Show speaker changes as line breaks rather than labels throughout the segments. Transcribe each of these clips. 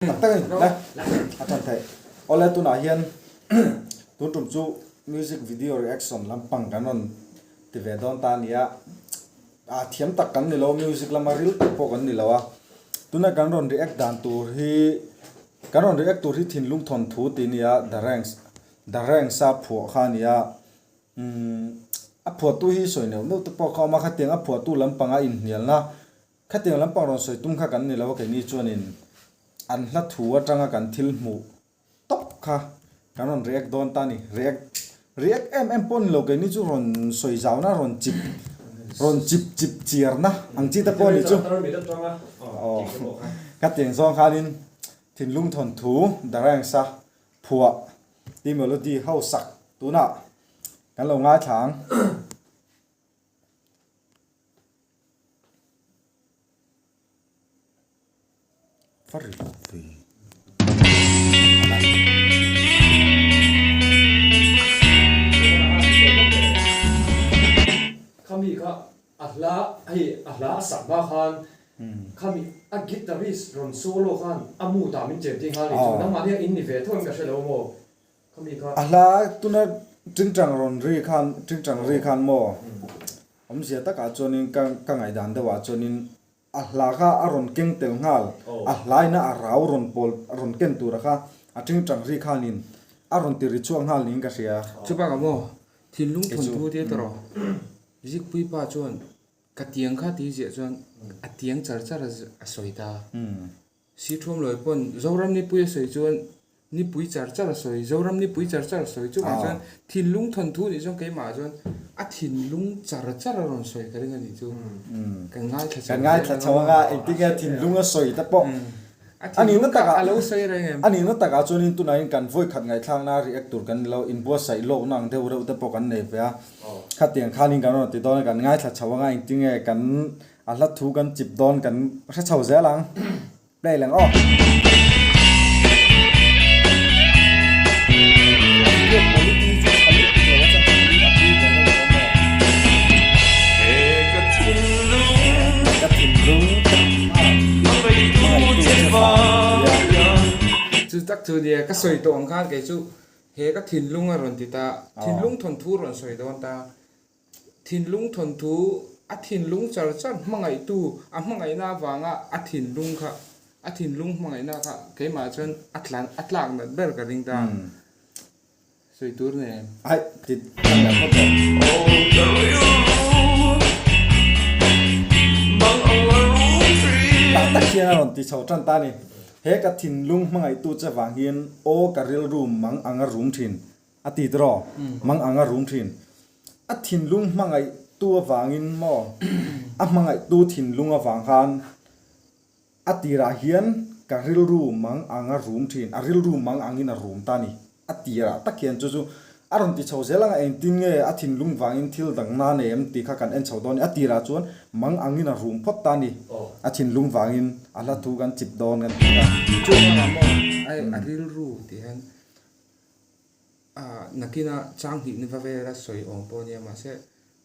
Tak tak a ni le a tan theih. Awle tunah hian tun tum chu music video reaction lampang kan rawn ti ve dawn ta a nia. Ah thiam tak kan ni lo music lama ril tak pawh kan ni lo a. Tuna kan rawn react dan tur hi kan rawn react tur hi thinlung thawnthu tih a nia The Ranks The Ranks a phuah kha a nia. Umm a phuahtu hi sawi neuh neuh te pawh kha a awm a khatiang a phuahtu lampanga inhnialna Khatiang lampang rawn sawi tum kha kan ni lo a, keini chuanin an hla thu atanga kan thil hmuh tawp kha kan rawn react dawn ta a ni. React react em em pawh a ni lo, keini chu rawn sawi zauna, rawn chip rawn chip chip chiarna ang chi te pawh a ni chu. Aw khatiang zawng khanin thinlung thawnthu Darangsa phuah tih melody ho sak tunah kan lo ngaithla ang.
Khami kha a hla hei a hla a sak hma khan khami a guitarist rawn solo khan a mood ah min chen tir nghal a ni chu nangmah nia in ni ve tho em ka hre lo maw khami kha.
A hla tuna tingtang rawn ri khan tingtang ri khan maw Awmzia takah chuanin ka ka ngaihdan deuhah chuanin a hla kha a rawn keng tel nghal, a hlaina a rau rawn pawl a rawn ken tura kha a tingtang ri khanin a rawn ti ri chhuak nghal niin ka hria.
Chubakah maw thinlung thawnthu te tawrh Zikpui pa chuan ka tiang kha ti ziah chuan a tiang char char a sawi ta. Sithuam lawi pawn Zoram nipui a sawi chuan nipui char char a sawi, Zoram nipui char char a sawi chuvang chuan thinlung thawnthu nih chuan keimah chuan a thinlung char char a rawn sawi ka ring a nih chu. Kan ngaithla chho
Kan ngaithla chho anga engtin nge thinlung a sawi te pawh
a nihna takah a lo sawi reng em?
A nihna takah chuanin tunahin kan vawikhat ngaihthlakna react tur kan ni lo, inbuatsaih lawkna ang deuh reuh te pawh kan nei ve a. Khatiang khanin kan rawn ti dawn a, kan ngaithla chho anga engtin nge kan A hla thu kan chip dawn kan hre chho zel ang. Play leng aw. Video quality chu tha lutuk lo a chan chu a tui ve deuh tawh maw.
Ka thinlung
Ka thinlung
Hmangaihtu che vang
Chu tak chu nia ka sawi tawh ang khan kei chu he ka thinlung a rawn ti ta, thinlung thawnthu rawn sawi dawn ta. Thinlung thawnthu, a thinlung char char hmangaihtu, a hmangaihna avanga a thinlung kha, a thinlung hmangaihna kha keimah chuan a tlan, a tlak nat ber ka ring ta. Sawi tur nen.
Aih, ti tlang leh phawt rawh. Tak tak hian a rawn ti chho tan ta a ni. He ka thinlung hmangaihtu che vang hian aw ka rilru mang anga rum thin. A ti tiraw? Mang anga rum thin. A thinlung hmangaihtu avangin maw? A hmangaihtu thinlung avang khan a tirah hian ka rilru mang anga rum thin. A rilru mang angin a rum ta a ni. A tirah tak hian chu chu a rawn ti chho zel anga engtin nge a thinlung vangin thil dang na nei em tih kha kan en chho dawn a ni. A tirah chuan mang angin a rum phawt ta a ni. A thinlung vangin a hla thu kan chip dawn kan ti kha.
Chuvangah maw a rilru tih hian Nakina chang hnih ni va vela sawi awm pawh a nia mahse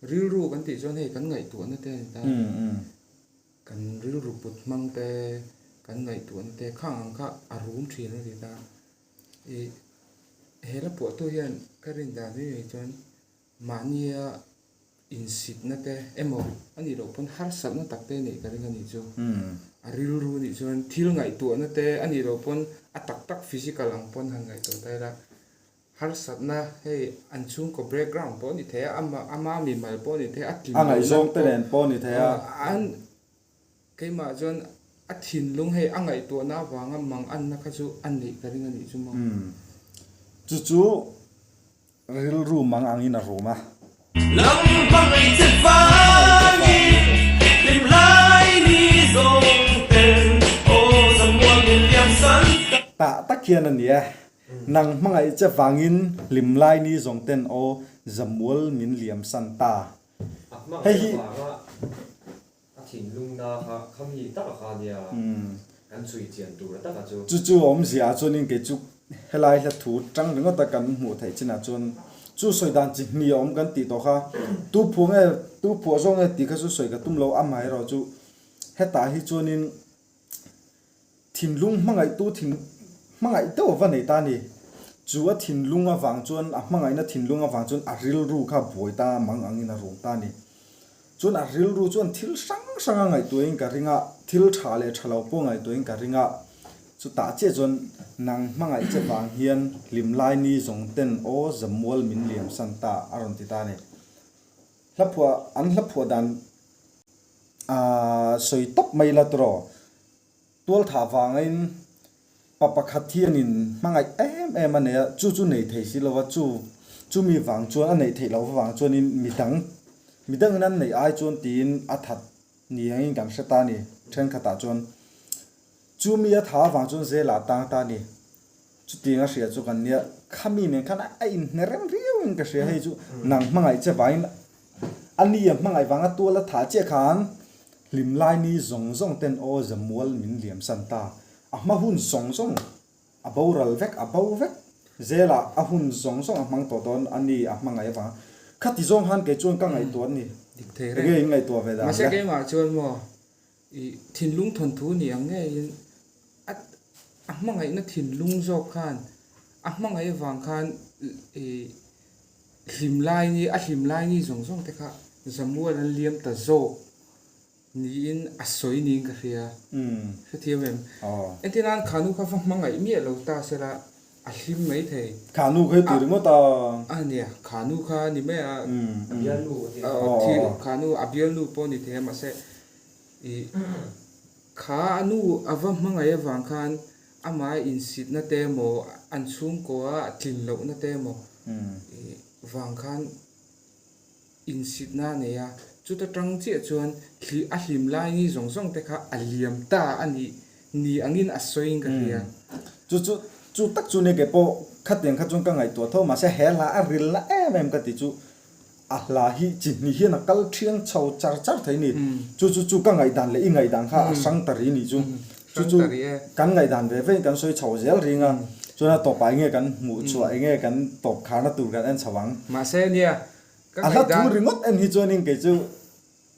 rilru kan tih chuan hei kan ngaihtuahna te a ni ta kan rilru put hmang te kan ngaihtuahna te khang ang kha a rum thin a ti ta ih he la phuahtu hian ka rin dan mai mai chuan mahnia insitna te emaw a nih loh pawn harsatna tak te a neih ka ring a nih chu. A rilru nih chuan thil ngaihtuahna te a nih loh pawn a tak tak physical ang pawn han ngaihtuah ta ila harsatna hei an chhungkaw background pawh a ni thei a, ama ama mimal pawh a ni thei a, a tlin
A ngaihzawng te nen pawh a ni thei a.
An keimah chuan a thinlung hei a ngaihtuahna avanga manganna kha chu a neih ka ring a nih chu maw.
Chu chu Rilru mang angin a rum a.
Lam hmangaih che vangin hlim lai ni zawng ten aw zamual min liam san ta.
Tah tak hian a ni e. Nang hmangaih che vangin hlim lai ni zawng ten aw zamual min liam san ta.
A
Hei hi.
hmangaih avanga a thinlung na kha khami taka kha nia kan chhui chian tur a taka chu.
Chu chu awmzia ah chuanin kei chu helai hla thu tang ringawt a kan hmuh theih chinah chuan chu sawi dan chi hnih a awm kan tih tawh kha tu phuah nge tu phuah zawk nge tih kha chu sawi ka tum lo amaherawh chu hetah hi chuanin. Thinlung hmangaihtu thin hmangaih deuh a va nei ta a ni. Chu a thinlung avang chuan a hmangaihna thinlung avang chuan a rilru kha buai ta mang angin a rum ta a ni. Chuan a rilru chuan thil hrang hrang a ngaihtuahin ka ring a, thil tha leh tha lo pawh ngaihtuahin ka ring a. Chutah chiah chuan nang hmangaih che vang hian hlim lai ni zawng ten aw zamual min liam san ta a rawn ti ta a ni. Hlaphuah an hlaphuah dan aah sawi tawp mai la tawh. Tualthah vangin pa pakhat hianin hmangaih em em a nei a, chu chu nei thei si lova, chu chumi vang chuan a neih theih loh avang chuanin midang midangin an neih ai chuan tiin a that ni angin kan hre ta a ni thenkhatah chuan. Chumi a tha avang chuan zela a tang ta a ni. Chutiang a hria chu kan nia, khami nen khan a inhne reng riauin ka hria hei chu nang hmangaih che vangin a ni a hmangaih vanga tual a thah chiah khan hlim lai ni zawng zawng ten aw zamual min liam san ta, a hma hun zawng zawng a boral vek a bo vek zelah a hun zawng zawng a hmang tawh dawn a ni a hmangaih avanga khati zawng khan kei chuan ka ngaihtuah a ni, enge in ngaihtuah ve dan
le? Mahse keimah chuan maw I thinlung thawnthu ni ang ngeiin a a hmangaihna thinlung zawk khan a hmangaih avang khan i hlim lai ni a hlim lai ni zawng zawng te kha Zamual an liam ta zawk niin a sawi niin ka hria. Hrethiam em? Entir nan Khanu kha va hmangaih miah lo ta sela a hlim mai thei.
Khanu kha i ti ringawt a.
A nia, Khanu kha ni mai a.
A bialnu a ti.
Khanu a bialnu pawh ni thei a mahse I kha a nu a va hmangaih avang khan amah insitna te emaw an chhungkaw a tlin lohna te emaw i vang khan insitna a nei a, chuta tang chiah chuan thli a hlim lai ni zawng zawng te kha a liam ta a nih ni angin a sawiin ka hria.
Chu chu chu tak chu nia kei pawh khatiang kha chuan ka ngaihtuah tho mahse he hla a rilna em em ka ti chu A hla hi chi hnih hian a kal thiang chho char char thei ni. Chu chu chu ka ngaihdan leh i ngaihdan kha a hrang ta ri nih chu. Chu chu kan ngaihdan ve vein kan sawi chho zel ring a. Chuan a tawpah enge kan hmuh chhuah enge kan tawp kharna tur kan en chho ang.
Mahse nia
ka ngaihdan. A hla thu ringawt en hi chuanin kei chu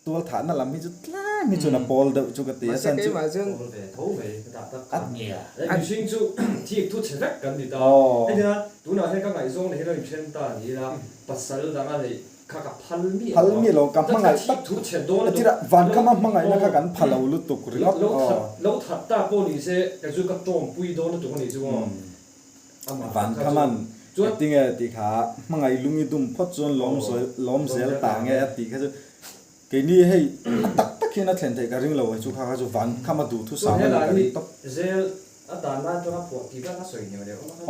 Tual thahna lam hi chu tlem hi chuan a pawl deuh chu ka ti a, chuan chu.
Pawl ve tho mai ka dah tak kha. Hei mihring chu thik thu chhe vek kan ni ta. Hetiang a tunah hian ka ngaihzawng leh hi lo inthen ta ni ila pasal danga neih kha ka phal miah
lo a. Phal miah lo, ka hmangaih tak. Thik thu chhe dawn lutuk. Tirah vankhama hmangaihna kha kan pha lo lutuk ringawt.
Lo that ta pawh ni se kei chu ka tawngpui dawn lutuk a nih chu aw.
Vankhaman engtinge tih kha hmangaih lungi dum phawt chuan lawm zel ta nge a tih kha chu keini hei a tak tak hian a thlen theih ka ring lo hei chu kha kha chu Vankhama duhthusam a nih ka ring tawp.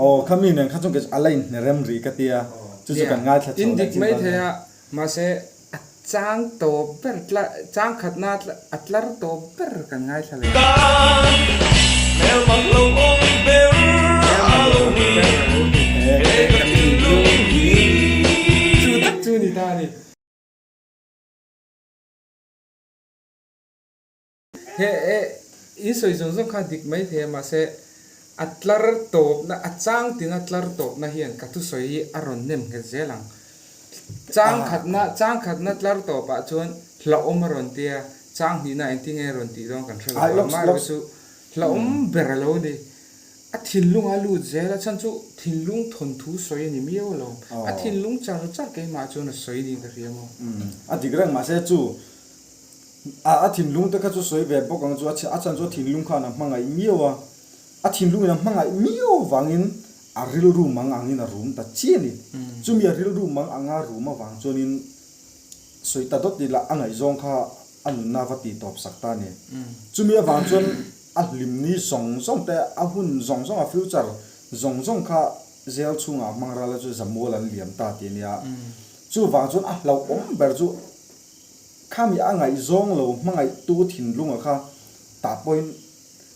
Aw khami nen kha chuan kei chu a la inhne rem rih ka tia chu chu kan ngaithla chho leh chin dawn nia.
Mahse a chang tawp ber tla chang khatna a tlar tawp ber kan ngaithla leh.
Hmelmak lo awm ber a lo ni he ka thinlung hi.
Chu tak chu ni ta a ni. He e in sawi zawng zawng kha dik mai thei a mahse a tlar tawpna a chang tina tlar tawpna hian ka thusawi hi a rawn nem nghet zel ang. Chang khatna chang khatna tlar tawpah chuan hlauhawm a rawn tia chang hnihna engtin nge a rawn tih dawn kan hre lo a amaherawhchu chu hlauhawm ber a lo ni. A thinlung a lut zel a chhan chu thinlung thawnthu sawi a ni miau alawm. A thinlung char char keimah chuan a sawi niin ka hria maw.
A dik reng mahse chu A a thinlung te kha chu sawi ve bawk ang chu a a chhan chu a thinlung khan a hmangaih miau a, a thinlungin a hmangaih miau avangin a rilru mang angin a rum ta chi a ni. Chumi a rilru mang anga rum avang chuanin sawi ta dawt ila a ngaihzawng kha a nunna va tih tawp sak ta a ni. Chumi avang chuan a hlimni zawng zawng te, a hun zawng zawng, a future zawng zawng kha jail chhungah a hmang ral a chu Zamual an liam ta tih a nia. Chuvang chuan a hlauhawm ber chu Khami a ngaihzawng lo hmangaihtu thinlunga kha tah pawhin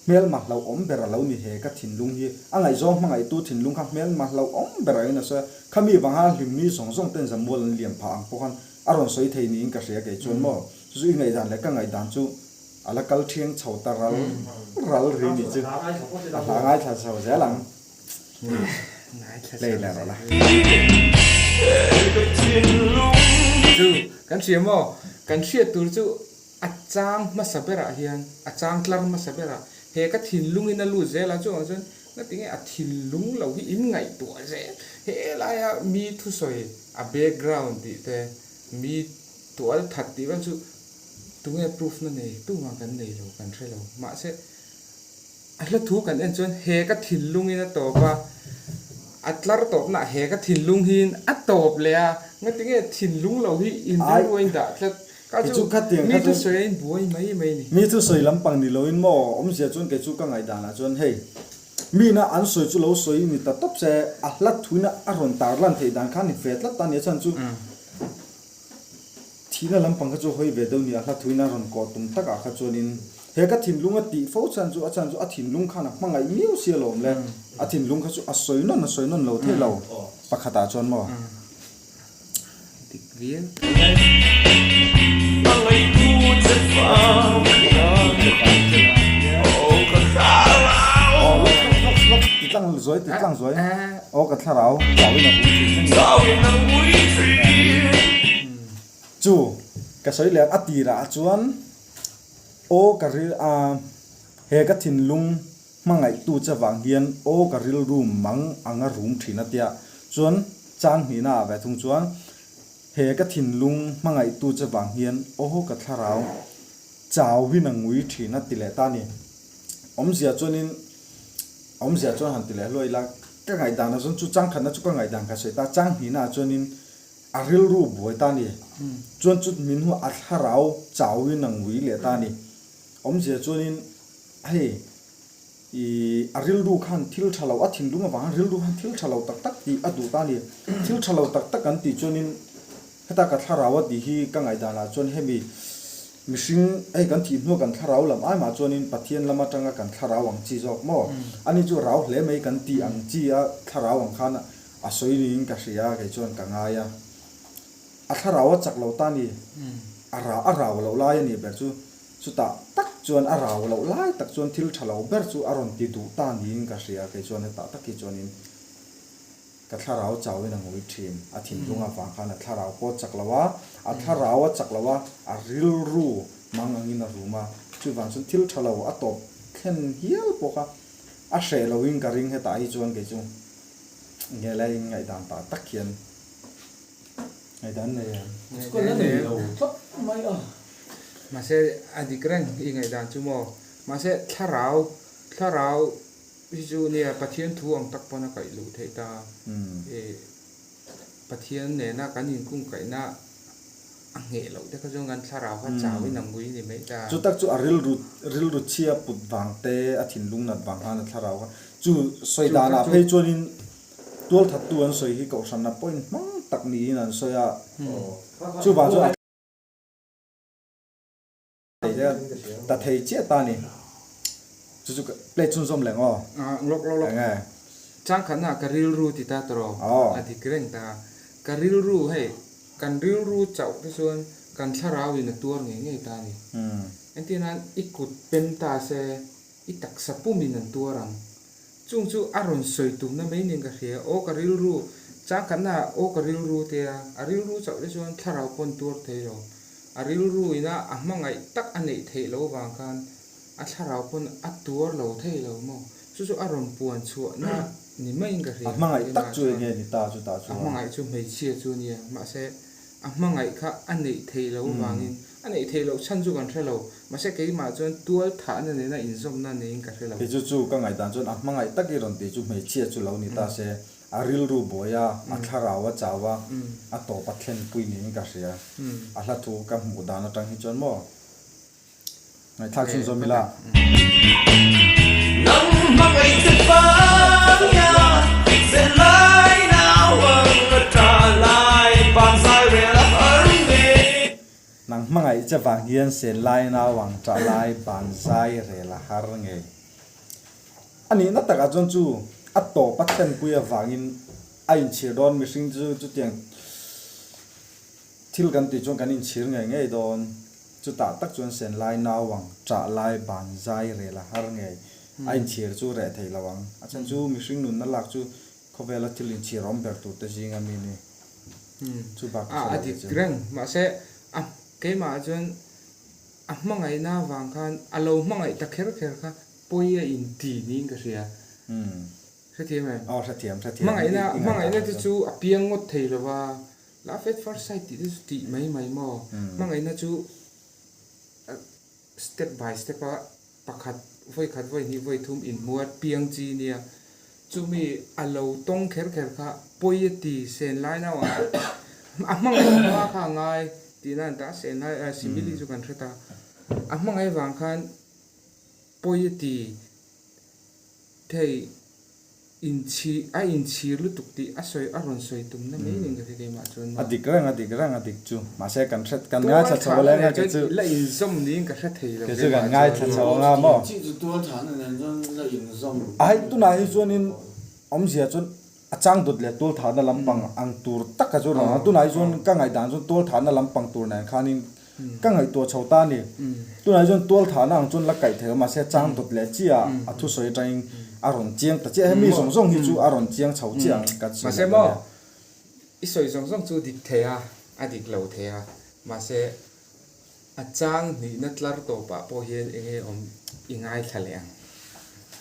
hmelma hlauhawm ber a lo ni he ka thinlung hi. A ngaihzawng hmangaihtu thinlung kha hmelma hlauhawm ber angin a sawi a, khami vanga hlimni zawng zawng ten zamual an liam phah ang pawh khan a rawn sawi thei niin ka hria kei chuan maw. Chu chu i ngaihdan leh ka ngaihdan chu a la kal thiang chho ta ral ral ri ni chu a hla ngaithla chho zel ang. Lei leh rawh la.
Chu kan hria maw? Kan hriat tur chu a chang hmasa berah hian, a chang tlar hmasa berah. He ka thinlungin a lut zel a, chuvang chuan ngatinge a thinlung lo hi in ngaihtuah zel. He laia mi thusawi a background tih te, mi tual that tih vel chu tunge proof na nei tumah kan nei lo, kan hre lo. Mahse a hla thu kan en chuan he ka thinlungin a tawp a, a tlar tawpna ah he ka thinlung hiin a tawp leh a, ngatinge thinlung lo hi in rilru a in dah tlat. Kha
Kei chu
chu
khatiang
mi
kha chu
thusawi a inbuai mai mai ni.
Mi thusawi lampang ni loin maw awmzia chuan kei chu ka ngaihdanah chuan hei mina an sawi chu lo sawi ni ta tawp se a hla thuina a rawn tar lan theih dan kha ni ve tlat ta nia chhan chu thihna lampang kha chu hawi ve deuh ni a hla thuina a rawn kawh tum takah kha chuanin he ka thinlung a tih fo chhan chu a chhan chu a thinlung khan a hmangaih miau sia lawm le a thinlung kha chu a sawi nawn a sawi nawn lo thei lo pakhatah chuan maw.
Dik viau.
Chu ka sawi leh a tirah chuan aw ka ril a he ka thinlung hmangaihtu che vang hian aw ka rilru mang anga rum thin a tia chuan chang hnihna ah ve thung chuan he ka thinlung hmangaihtu che vang hian aw ka thlarau chauhin a ngui thin a ti leh ta a ni. Awmzia chuanin awmzia chuan han ti leh hluai ila ka ngaihdan ah chuan chu chang khatna chu ka ngaihdan ka sawi ta chang hnihna ah chuanin a rilru buai ta a ni chuan chu min hnu a thlarau chauhin a ngui leh ta a ni. Awmzia chuanin hei ih a rilru khan thil tha lo a thinlung avang khan rilru khan thil tha lo tak tak tih a duh ta a ni. Thil tha lo tak tak kan tih chuanin heta ka thlarau a tih hi ka ngaihdanah chuan hemi mihring hei kan thih hnua kan thlarau lam ai mah chuanin Pathian lam atanga kan thlarau ang chi zawk maw? Ani chu rau hle mai kan tih ang chi a thlarau ang khan a sawi niin ka hria kei chuan ka ngai a. A thlarau a chak lo ta a ni. A ra a rau loh lai a nih ber chu. Chutah tak chuan a rau loh lai tak chuan thil tha lo ber chu a rawn ti duh ta niin ka hria, kei chuan hetah tak hi chuanin ka thlarau chauhin a ngui thin, a thinlung avang khan a thlarau pawh a chak lo a, a thlarau a chak lo a, a rilru mang angin a rum a, chuvang chuan thil tha lo a tawp thlen hial pawh kha a hreh loin ka ring hetah hi chuan kei chu nge lai ngaihdan tah tak hian. Ngaihdan nei em?
School a nei lo tlat mai a.
Mahse a dik reng i ngaihdan chu maw? Mahse thlarau, thlarau hi chu nia Pathian thu ang tak pawn a kaih luh theih ta. I Pathian nena kan inkungkaihna a ngheh loh te kha chuan kan thlarau kha chauhin a ngui ni mai ta.
Chu tak chu a rilru, rilru chhia put vang te, a thinlung nat vang khan a thlarau kha chu sawi danah phei chuanin Tualthattu an sawi hi kohhranna point hmang tak niin an sawi a, chuvang chuan a ta thei chiah ta a ni. Chu chu play chhunzawm leh ngaw?
Lawk lawk lawk.
Enge?
Changkhatna ka rilru ti ta tawh a dik reng ta. Ka rilru hei kan rilru chauh te chuan kan thlarau in a tuar ngei ngei ta a ni. Entir nan i kut pen ta se i taksa pum in an tuar ang. Chung chu a rawn sawi tumna mai nen ka hria, aw ka rilru, changkhatna ah aw ka rilru te a, a rilru chauh te chuan thlarau pawn tuar thei lo, a rilru ina a hmangaih tak a neih theih loh vang khan a thlarau pawn a tuar lo thei lo maw? Chu chu a rawn puan chhuahna ni maiin ka hria.
A hmangaih tak chu enge ni ta chutah chuan?
A hmangaih chu hmeichhia chu nia, mahse A hmangaih kha a neih theih loh vangin a neih theih loh chhan chu kan hre lo. Mahse keimah chuan tual thahna nena inzawmna neiin ka hre lo.
Kei chu chu ka ngaihdan chuan a hmangaih tak i rawn tih chu hmeichhia chu lo ni ta se, a rilru buai a, a thlarau a chau a, a tawp a thlenpui niin ka hria. A hla thu ka hmuh dan atang hi chuan maw. Ngaihthlak chhunzawm ila. Nang hmangaih che vang hian sen lai nau ang ṭah lai ban zai rel a har ngei. A nihna takah chuan chu a tawp a thlenpui avangin a inchhir dawn mihring chu chutiang Thil kan tih chuan kan inchhir ngei ngei dawn. Chutah tak chuan sen lai nau ang, ṭah lai ban zai rel a har ngei. A inchhir chu reh thei lo ang. A chhan chu mihring nunna lak chu khawvela thil inchhir awm ber tur te zinga mi ni. Chu bak ka hre
A
lo
dik
kei chu.
reng. Mahse, a keimah chuan a hmangaihna vang khan a lo hmangaih ta kher kher kha. Pawi a inti niin ka hria. Hrethiam em?
Aw hrethiam, hrethiam.
Hmangaihna, hmangaihna te chu a piang ngawt thei lo va, love at first sight tih te chu tih mai mai maw? Hmangaihna chu step by step a pakhat, vawi khat, vawi hnih, vawi thum inhmuat piang chi nia. Chumi a lo tawng kher kher kha pawi a ti sen lai nauah a hmangaih hma kha a ngai tihna an ta a, sen lai simile chu kan hre ta. A hmangaih vang khan Pawi a ti thei inchhi a inchhir lutuk tih a sawi a rawn sawi tumna mai nen ka hre keimah chuan
A dik reng a dik reng a dik chu mahse kan hre kan ngaithla chho a lenga kei chu
la inzawm niin ka hre thei lo
kei chu kan ngaithla chho anga maw
Chi chu tual thahna nen chuan la inzawm
Ai tunah hi chuanin awmzia chuan A chang dawt leh tual thahna lampang ang tur taka chu rawn a, tunah hi chuan ka ngaihdan chuan tual thahna lampang tur nen khanin ka ngaihtuah chho ta a ni. Tunah hi chuan tual thahna ang chuan la kaih thei lo mahse a chang dawt leh chiah a thusawi atangin a rawn chiang ta chiah. Hemi zawng zawng hi chu a rawn chiang chho chiah ang kan sawi
Mahse
leh dawn
maw
nia.
I sawi zawng zawng chu dik thei a, a dik lo thei a, mahse A chang hnihna tlar tawpah pawh hian eng nge awm i ngaithla leh ang.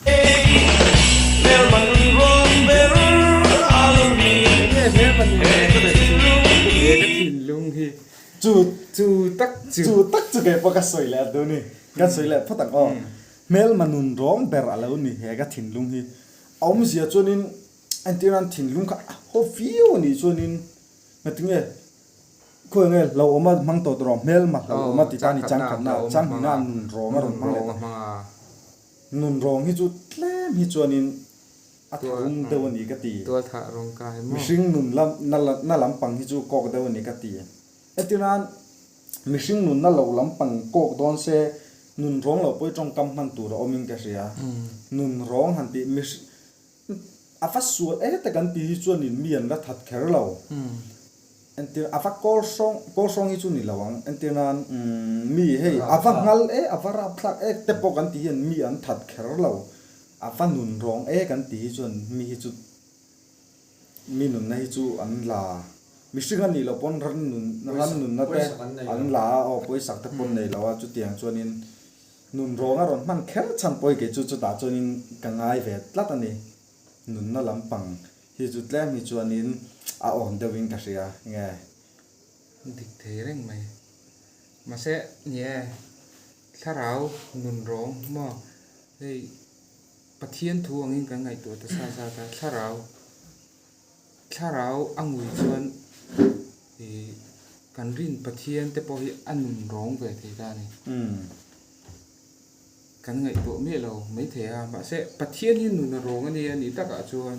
Eng nge hmelma nun rawng ber chu? He ka thinlung hi
Chu
chu tak chu.
Chu tak chu kei pawh ka sawi leh a duh ni. Kan sawi leh phawt ang aw. Hmelma nun rawng ber a lo ni he ka thinlung hi. A awmzia chuanin entir nan thinlung kha a haw viau a nih chuanin ngatinge Khawi nge hlauhawma hmang tawh tawh rawh, hmelma hlauhawma ti ta ni changkhatna changhina nun rawng a rawn hmang leh ta. Nun rawng hi chu tlem hi chuanin a tharum deuh a ni ka ti. Mihring nun lam na lampang hi chu kawk deuh a ni ka ti. Hetinan mihring nunna lo lampang kawk dawn se nun rawng lo pawh hi tawngkam hman tur a awmin ka hria. Nun rawng han tih A va sual e te kan tih hi chuanin mi an la that kher lo. Entir a va kawl hrawng, kawl hrawng hi chu ni lo ang. Entir nan mi hei a va nghal e, a va rapthlak e te pawh kan tih hian mi an that kher lo. A va nun rawng e kan tih hi chuan mi hi chu mi nunna hi chu an la. Mihring a nih loh pawn ran nun ran nunna te an la a, aw pawisak te pawn nei lo a chutiang chuanin Nun rawng a rawn hman kher chhan pawi kei chu chutah chuanin ka ngai ve tlat a ni. Nunna lampang hi chu tlem hi chuanin a awm deuhin ka hria nge.
Dik thei reng mai. Mahse ni e, thlarau nun rawng maw hei Pathian thu angin kan ngaihtuah ta sa sa ta, thlarau Thlarau a ngui chuan ih kan rin Pathian te pawh hi a nun rawng ve thei ta a ni. Kan ngaihtuah miah lo mai thei a, mahse Pathian hi nun a rawng a nia nih takah chuan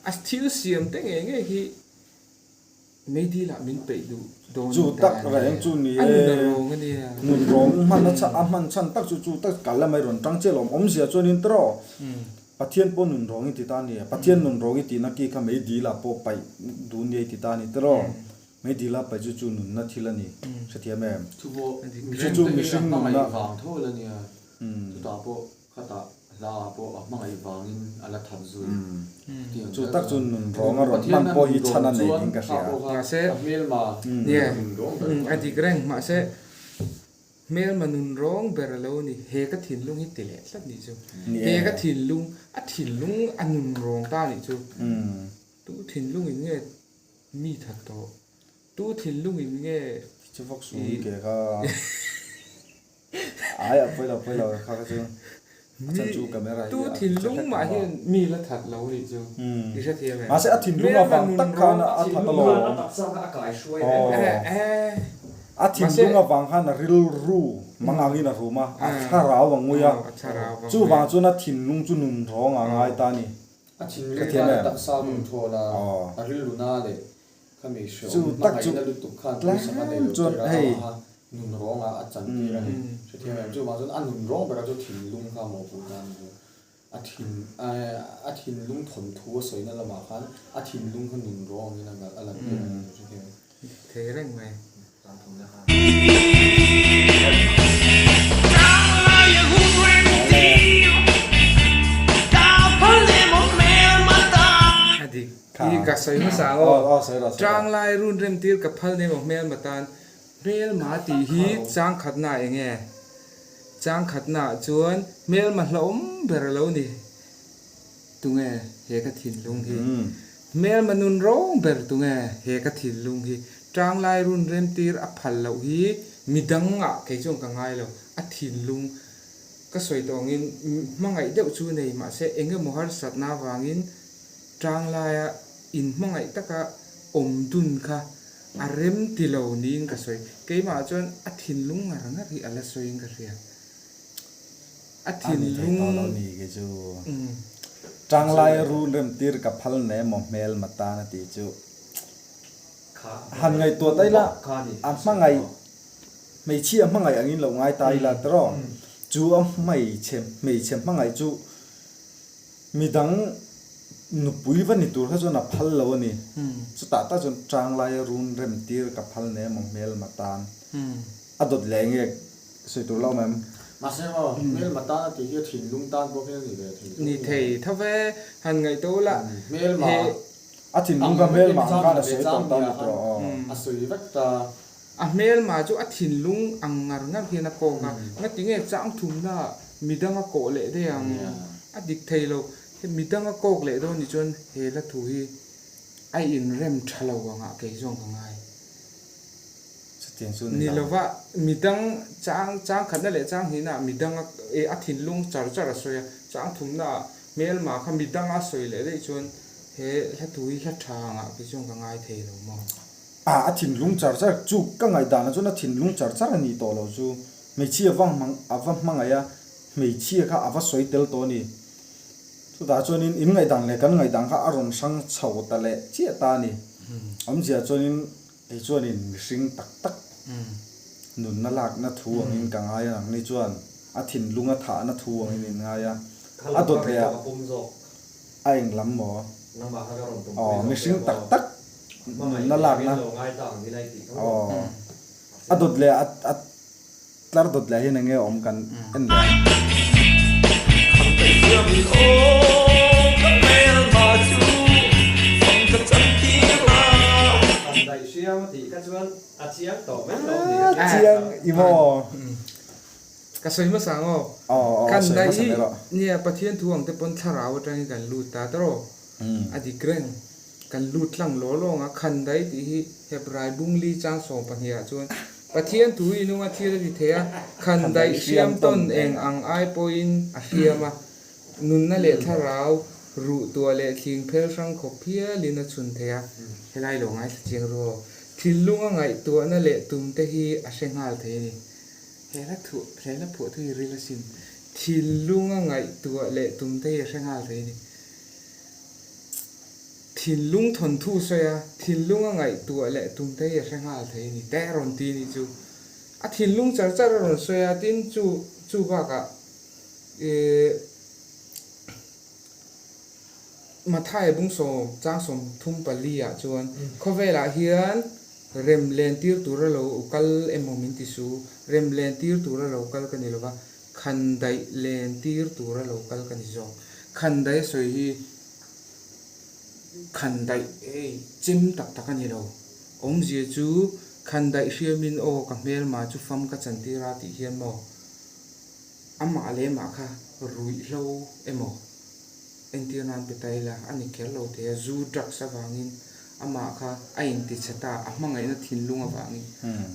a thil siam te ngei ngei hi meidil ah min peih duh dawn
Chu
ta
tak
a ni.
reng chu ni
A
e.
nun a rawng a nia.
Nun rawng hman a a hman chhan tak chu chu tak kal lamah i rawn tang chiah lo awm awmzia chuanin tawh. Pathian pawh nun rawng i ti ta a ni. Pathian nun rawng i tihna ki kha mei dil ah pawh paih duh nia i ti ta a ni tiraw? Mei dil ah paih chu chu nunna thil a ni. Hrethiam em?
Chu pawh
Chu chu
mihring te hi a
mihring
hmangaih
nunna.
vang tho la nia. Chutah pawh khatah hla ah pawh a hmangaih vangin a la that zui. Chutiang
Chu
zel
tak chu
chuan
nun rawng a rawn
Pathian
hman
a
pawh
nun
hi chhan
rawng
a nei
chuan
ding ka
kha
hria.
pawh kha
Mahse,
a hmelma
nie,
nun rawng ber
a dik reng. Mahse, Hmelma nun rawng ber a lo ni, he ka thinlung hi ti leh tlat nih chu. He ka thinlung, a thinlung a nun rawng ta nih chu. Tu thinlung in nge mi that tawh? Tu thinlung in nge
Chu vak su i ke kha ai a pawi lo pawi lo kha kha chu a chan chu camera hi
Tu thinlung mah hian mi la that lo nih chu i hrethiam em?
Mahse a thinlung avang tak khan a that alawm.
A taksa kha a kai hruai reng
reng.
A thinlung avang khan a rilru mang angin a rum a, a thlarau a ngui a, chuvang chuan a thinlung chu nun rawng a ngai ta a ni.
A thinlung khan a taksa nun thawl a, a rilru na leh khami hreawm hmangaihna lutuk khan pawisa a nei lo tir a, amaha nun rawngah a chan tir a ni. Hrethiam em? Chuvang chuan a nun rawng bera chu thinlung kha mawhpuh ta a ni chu. A thin a thinlung thawnthu a sawina lamah khan a thinlung kha nun rawng angin a ngalh a lan tir a ni hrethiam em?
Thei reng mai. A dik hi ka sawi hmasa ang aw. Tanglai run rem tir ka phal nem aw hmelma tan. Hmelma tih hi changkhatna eng nge? Chang khatnaah chuan hmelma hlauhawm ber a lo ni. Tunge he ka thinlung hi? Hmelma nun rawng ber tunge he ka thinlung hi? Tanglai run remtir a phal loh hi midangah kei chuan ka ngai lo. A thinlung ka sawi tawh angin hmangaih deuh chu nei mahse eng emaw harsatna avangin tanglaia inhmangaih taka awm dun kha a rem ti lo niin ka sawi. Keimah chuan a thinlung ngar ngar hi a la sawiin ka hria. A
A ni thei
thinlung
tawh lo ni kei chu. Tanglai run rem tir ka phal ne maw hmel ma tan a tih chu. Han ngaihtuah ta ila a hmangaih hmeichhia hmangaih angin lo ngai ta ila tiraw chu a hmeichhe hmeichhe hmangaih chu midang nupui va ni tur kha chuan a phal lo a ni. Chutah tak chuan tanglai run rem tir ka phal ne maw hmel ma tan a dawt leh nge sawi tur lo mem.
Mahse maw hmelma tan a tih hi a thinlung tan pawh hian a ni ve thei
Ni thei tho ve han ngaihtuah ula
Hmelma
he
A thinlung kha hmelma ang khan a sawi tawh ta ni tawh aw.
A sawi vek ta.
A hmelma chu a thinlung ang ngar ngar hian a kawk a, ngatinge chang thumna midang a kawh leh daih ang? A dik thei lo. Midang a kawk leh dawn nih chuan he hla thu hi a inrem tha lo angah kei zawng ka ngai.
Chutiang chu ni
lo. Ni lova, midang chang chang khatna leh chang hnihna ah midang a a thinlung char char a sawi a, chang thumna ah hmelma kha midang a sawi leh daih chuan he hla thu hi hla tha angah kei chuan ka ngai thei lo maw?
A, a thinlung char char chu ka ngaihdanah chuan a thinlung char char a nih tawh lo chu. Hmeichhia va hmang a va hmangaih a, hmeichhia kha a va sawi tel tawh a ni. Chutah chuanin in ngaihdan leh kan ngaihdan kha a rawn hrang chho ta leh chiah ta a ni. Awmzia chuanin Kei chuanin mihring tak tak nunna lakna thu angin ka ngai a, nangni chuan a thinlunga thahna thu angin in ngai a, a dawt leh ah a eng lam maw? Aw, mihring tak tak nunna lakna aw, a dawt leh ah a Tlar dawt leh hian enge awm kan en leh ang. Chiang i maw?
Ka sawi hmasa ang aw. Kan daih hi nia Pathian thu ang te pawn thlarau atangin kan lut ta tawh. A dik reng. Kan lut tlang law lawng a, Khandai tih hi Hebrai bungli chang 12 ah chuan Pathian thu hi nunga thil a ti thei a, Khandai hriam tawn eng ang ai pawhin a hriam a, nunna leh thlarau ruh tuah leh thling phel hrang khawp hialin a chhun thei a, helai lo ngaithla chiang ru aw. Thinlunga ngaihtuahna leh tum te hi a hre nghal thei a ni. He hla thuah, he hla phuah thu hi ril asin. Thinlunga ngaihtuah leh tum te hi a hre nghal thei a ni. Thinlung thawnthu sawi a, thinlung a ngaihtuah leh tum te hi a hre nghal thei a ni teh rawn ti ni chu. A thinlung char char a rawn sawi a, tin chu chu bakah ih Mathai bung chang 34 ah chuan khawvelah hian rem len tir tura lo kal emaw min ti su, rem len tir tura lo kal ka ni lova, khandaih len tir tura lo kal ka ni zawk. Khandaih a sawi hi Khandaih ei chem tak tak a ni lo. Awmzia chu khandaih hriamin aw ka hmelma chu fam ka chantir a tih hian maw amah leh mah kha ruihhlo emaw entir nan pe ta ila a ni kher lo thei a, zu drugs avangin amah kha a intichhe ta a hmangaihna thinlung avangin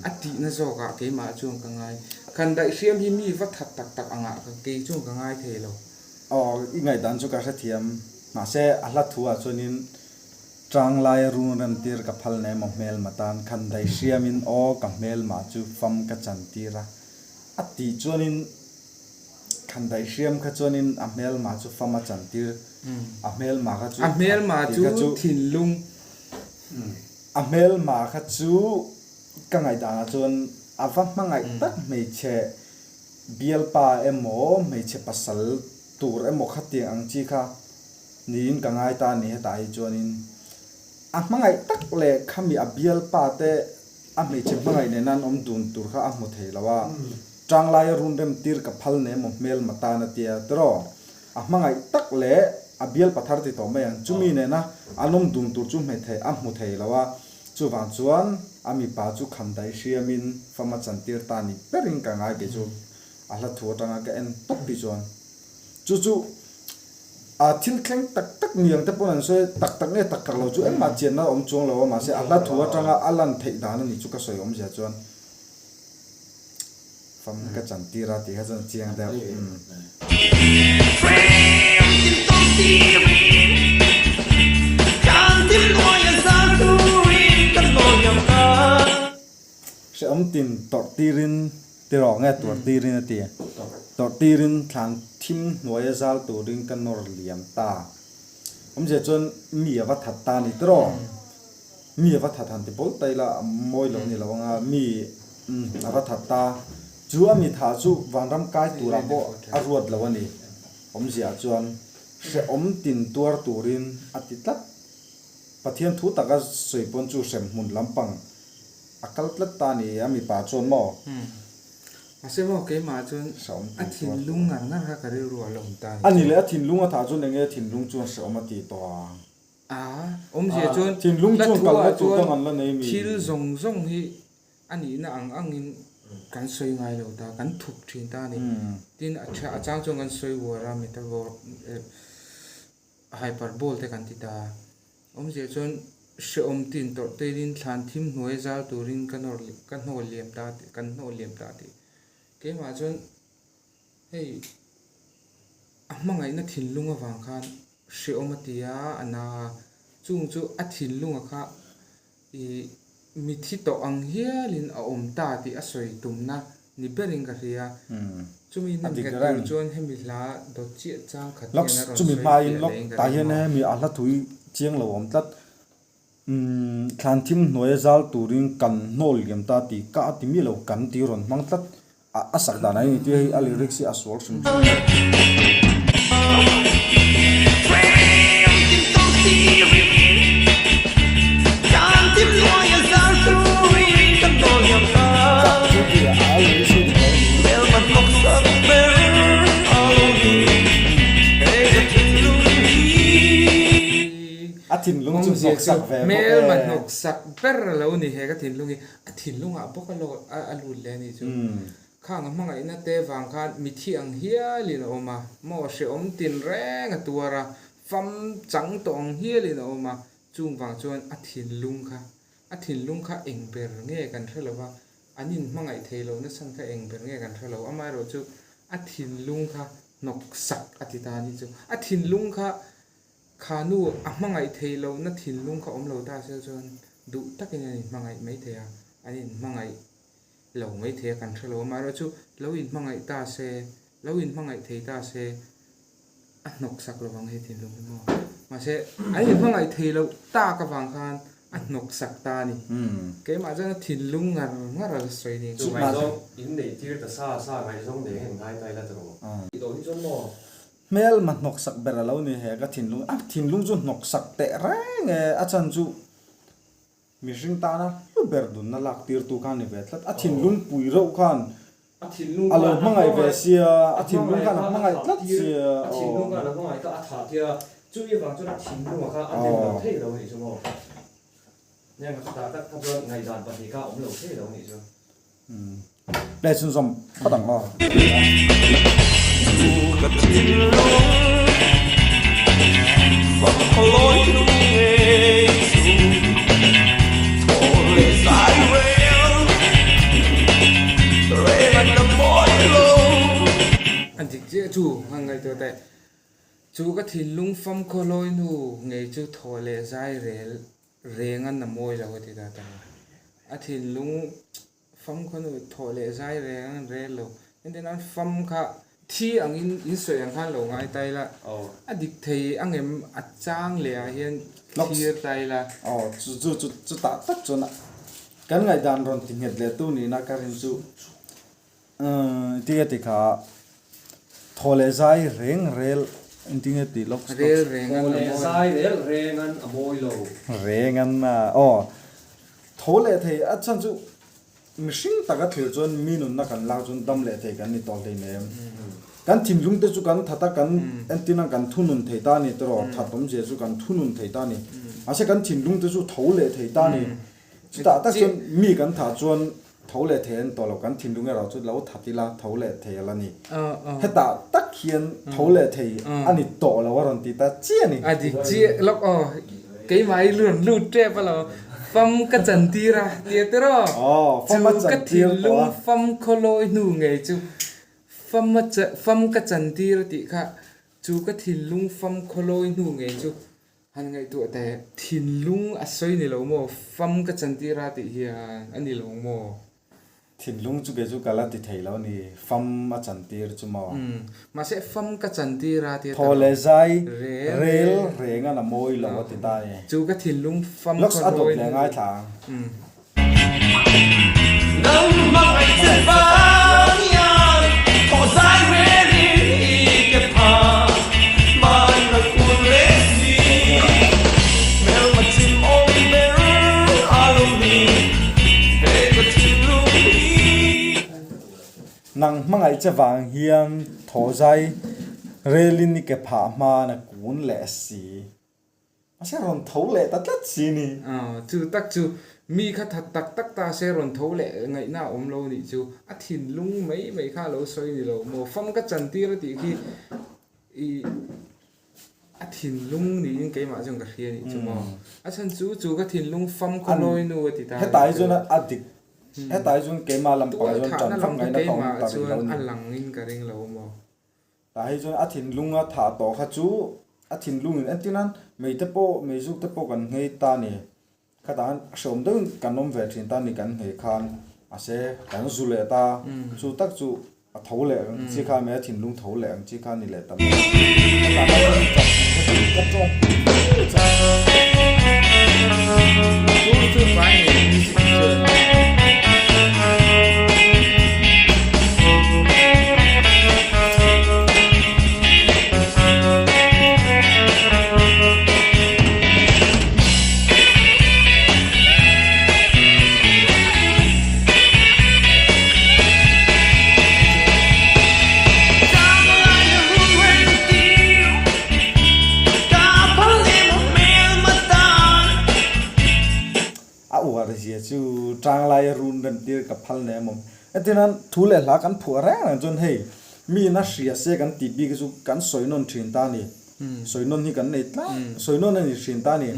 a tihna zawkah keimah chuan ka ngai. Khandaih hriam hi mi va that tak tak angah kei chuan ka ngai thei lo.
Aw, i ngaihdan chu ka hrethiam. Mahse, a hla thu ah chuanin Tang laia run rem tir ka phal ne maw hmelma tan khan dai hriamin aw ka hmelma chu fam ka chan tir a a tih chuanin khan dai hriam kha chuanin a hmelma chu fam a chan tir a hmelma kha chu
A hmelma
tih kha
chu
chu
thinlung.
A hmelma kha chu ka ngaihdan ah chuan a va hmangaih tak hmeichhe Bialpa emaw hmeichhe pasal tur emaw khatiang ang chi kha niin ka ngai ta a ni hetah hi chuanin a hmangaih tak leh khami a bialpa te a hmeichhe hmangaih nena an awm dun tur kha a hmu thei lo a, tanglai a run rem tir ka phal ne emaw hmelma tan a tia tiraw a hmangaih tak leh a bialpa thar ti tawh mai ang chumi nena an awm dun tur chu hmethei a hmu thei lo a chuvang chuan a mipa chu khandai hriamin fama chantir ta ni berin ka ngai kei chu. A hla thu atanga ka en tawp hi chuan chu chu a thil thleng tak tak ni ang te pawn an sawi tak tak nge tak tak lo chu engmah chianna a awm chuang lo a mahse a hla thu atanga a lan theih dan a nih chu ka sawi awmzia chuan fam ka chan tir a tih kha chuan a chiang deuh. Hrehawm tin tawrh tirin tiraw nge tuar tirin a ti. Tawrh tirin thlan thim hnuaia zal turin ka nawr liam ta. Awmzia chuan mi a va that ta a ni tiraw? Mi a va that han ti bawl ta ila a mawi lo ni lo anga mi a va that ta. Chu a mi thah chu vanram kai turah pawh a ruat lo a ni. Awmzia chuan hrehawm tin tuar turin a ti tlat. Pathian thu taka sawi pawn chu hremhmun lampang a kal tlat ta ni a mipa chuan maw?
Umm. Mahse maw keimah chuan a thinlung ngar ngar kha ka rilru a la awm ta ni
A ni leh a thinlung a thah chuan enge a thinlung chuan hrehawm a ti tawh a?
A, awmzia chuan
Thinlung
hla
chuan
thu ah
kalna tur
chuan
dang an la nei mi?
thil zawng zawng hi a nihna ang angin kan sawi ngai lo ta, kan thup thin ta a ni. Tin a a chang chuan kan sawi uar a, metaphor Hyperbole te kan ti ta. Awmzia chuan hrehawm tin tawrh tein thlan thim hnuai zal turin ka nawr ka hnawl liam ta tih kan hnawl liam ta tih. Keimah chuan hei a hmangaihna thinlung avang khan hrehawm a ti a, a na a. Chung chu a thinlunga kha Ih, mithi tawh ang hialin a awm ta tih a sawi tumna ni berin ka hria. Chumi
A dik
nemnghet tur
reng.
chuan hemi hla dawt chiah chang khat
Lawk,
hian a rawn
chumi
sawi
hmain
fiah
lawk
leh in ka
tah
ring
hian
maw?
hemi a hla thui chiang lo awm tlat. Umm, thlan thim hnuaia zal turin kan hnawl liam ta tih ka a ti miah lo, kan tih rawn hmang tlat. A sak dan a ni tih hei a lyrics hi a sual hrim hrim. A thinlung chu hnawksak ve bawk e.
Hmelma hnawksak ber a lo ni he ka thinlung hi. A thinlungah bawk a lawt a lut leh a nih chu. Khang a hmangaihna te vang khan mithi ang hialin a awm a, maw hrehawm tin reng a tuar a, fam chang tawh ang hialin a awm a, chung vang chuan a thinlung kha, a thinlung kha eng ber nge kan hre lo va, an inhmangaih thei lo nasan kha eng ber nge kan hre lo, amaherawhchu a thinlung kha hnawksak a ti ta a nih chu. A thinlung kha Kha nu a hmangaih theih lohna thinlung kha awm lo ta se chuan duh takin an inhmangaih mai thei a, an inhmangaih lo mai thei a kan hre lo. Amaherawhchu lo inhmangaih ta se, lo inhmangaih thei ta se a hnawksak lo vang hei thinlung hi maw. Mahse an inhmangaih thei loh tak avang khan a hnawksak ta a ni. Keimah chuan a thinlung ngar ngar a la sawi ni.
Chu ngaihzawng innei tir ta sa sa ngaihzawng nei hian ngai ta ila tiraw? Tih tawh hi chuan maw
Hmelma hnawksak ber a lo ni he ka thinlung a thinlung chu hnawksak teh reng e a chhan chu mihring tana hlu ber dunna lak tirtu kha a ni ve tlat a thinlung pui reuh khan a lo hmangaih ve sia a thinlung khan a hmangaih tlat sia
a thinlung khan a hmangaih kha a thah tir a chumi vang chuan a thinlunga kha a dem lo thei lo a nih chu maw neng chutah tak kha chuan ngaihdan pahnih kha a awm lo thei lo a nih chu.
Play chhunzawm phawt ang aw.
A dik chiah chu han ngaihtuah teh. Chu ka thinlung famkhaw lawi hnu ngei chu thaw leh zai rel reng an a mawi lo a ti ta ta. A thinlung Fam kha nu thawh leh zai reng an rel lo. Engtin nan fam kha thi angin in sawi ang khan lo ngai ta ila, a dik thei angem a chang leh ah hian thlir ta ila.
Aw chu chu chu chutah tak chuan kan ngaihdan rawn ti nghet leh tu nihna ka rin chu Engtinge tih kha thaw leh zai reng rel engtinge tih lawk
Rel reng an
Thaw
a
leh
mawi.
zai rel reng an a mawi lo.
Reng an a aw tho leh thei a chhan chu mihring taka thlir chuan mi nunna kan lak chuan dam leh thei kan ni tawh hleinem. Kan thinlung te chu kan that a kan entir nan kan thunun thei ta a ni tiraw that awmzia chu kan thunun thei ta a ni. Mahse kan thinlung te chu tho leh thei ta a ni. Chutah tak chuan mi kan thah chuan. Tho leh thei an tawh lo, kan thinlung erawh chu lo that ila tho leh thei a la ni. Hetah tak hian tho leh thei a ni tawh lo a rawn ti ta chiah a ni.
A dik chiah lawk aw, keimah hi rawn lut tep a lo, fam ka chan tir a tia tiraw?
Aw, fam a
Chu ka
chan tir tawh a.
thinlung fam khawlawi hnu ngei chu fam a fam ka chan tir a tih kha, chu ka thinlung fam khawlawi hnu ngei chu Han ngaihtuah teh, thinlung a sawi ni lo maw, fam ka chantir a tih hian a ni lo maw?
Thinlung chu kei chu ka la ti thei lo ni, fam a chantir chu maw?
Umm, mahse fam ka chantir a tia
Thaw leh zai rel reng a na mawi lo a ti ta e.
Chu ka thinlung fam
Looks
khaw
a dawt
rawi
leh
hnu.
ngaithla ang.
Umm.
Nang hmangaih che vang hian thaw zai relin i ke phah hma na kun leh si. Mahse rawn tho leh ta tlat si ni.
Aw, chu tak chu mi kha that tak tak ta se rawn tho leh ngaihna a awm lo nih chu a thinlung mai mai kha a lo sawi ni lo maw? Fam ka chantir a tih khi i a thinlung niin keimah chuan ka hria nih chu maw? A chhan chu chu ka thinlung fam khaw lawi nu a ti ta
Hetah hi chuan a dik, hetah hi chuan keimah lampang ah chuan
Tualthahna
ṭan vak
lam kha
ngaihna ka awm
keimah
ta rih lo
chuan
ni.
a langin ka ring lo maw?
Tah hi chuan a thinlunga thah tawh kha chu a thinlungin entir nan mei te pawh mei zuk te pawh kan nghei ta ni. Khatah khan hreawm deuhin kan awm ve thin ta ni kan nghei khan mahse kan zu leh ta chu tak chu a tho leh ang chi kha mai a thinlung tho leh ang chi kha ni leh ta mai. Hetah khan chuan chak kha chu ka tawng pui chak.
Chu chu vai nei music chu.
A uar zia chu tanglai a run rem tir ka phal nei amawm. Entir nan thu leh hla kan phuah reng reng chuan hei mi ina hria se kan tih bik hi chu kan sawi nawn thin ta a ni. Sawi nawn hi kan nei tlat, sawi nawn a ni thin ta a ni.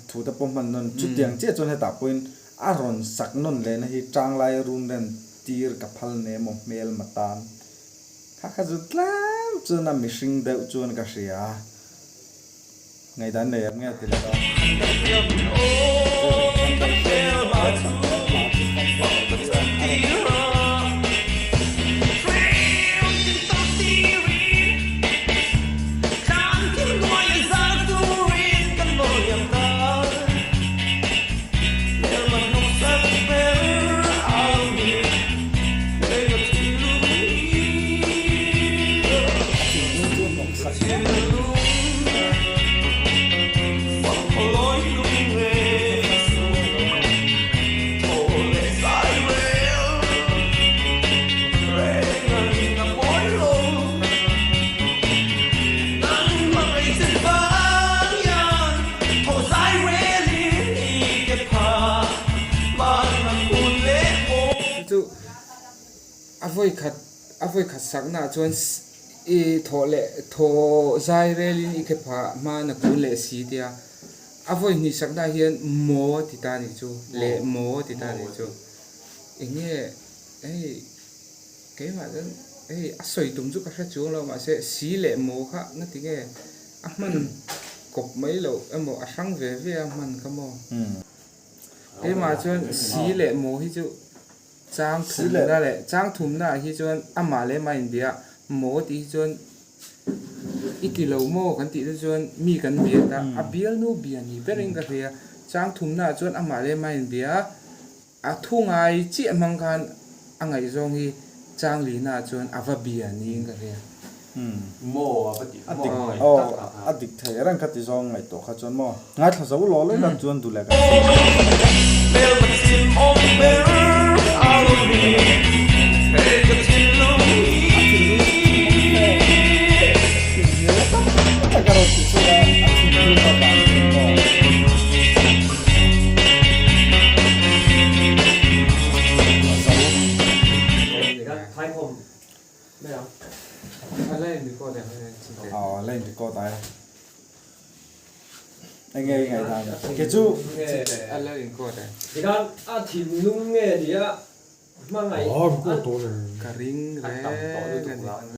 Thu te pawh hman nawn chutiang chiah chuan hetah pawhin a rawn sak nawn lehna hi tanglai a run rem tir ka phal nei amaw hmel matan. Kha kha chu tlem chuan a mihring deuh chuan ka hria. Ngaihdan nei ang nge ti leh dawn.
Chu a vawikhat a vawikhat saknaah chuan I thawh leh thaw zai relin i khe phah hma na kun leh si tia a vawi hnih sak dah hian maw a ti ta nih chu leh maw a ti ta nih chu eng nge hei keimah chuan hei a sawi tum chu ka hre chuang lo mahse si leh maw kha nga ti nge a hman kawp mai loh emaw a hrang ve ve a hman kha maw keimah chuan si leh maw hi chu Chang thumna leh chang thumna ah hi chuan amah leh amah inbia maw tih hi chuan i ti lo maw kan tih te chuan mi kan bia ta a bialnu bia ni berin ka hria chang thumna ah chuan amah leh amah inbia a thu ngai chiah hmang khan a ngaihzawng hi chang lina ah chuan a va bia niin ka hria.
Maw a va tih
A dik aw a dik thei reng kha ti zawng ngaihtuah kha chuan maw ngaithla zo law leh la chuan duh leh kan ta e. Enge i ngaihdan? Kei chu.
A la record e.
Tikhan a thinlung nge nia hmangaih
Ka ring reng a ni.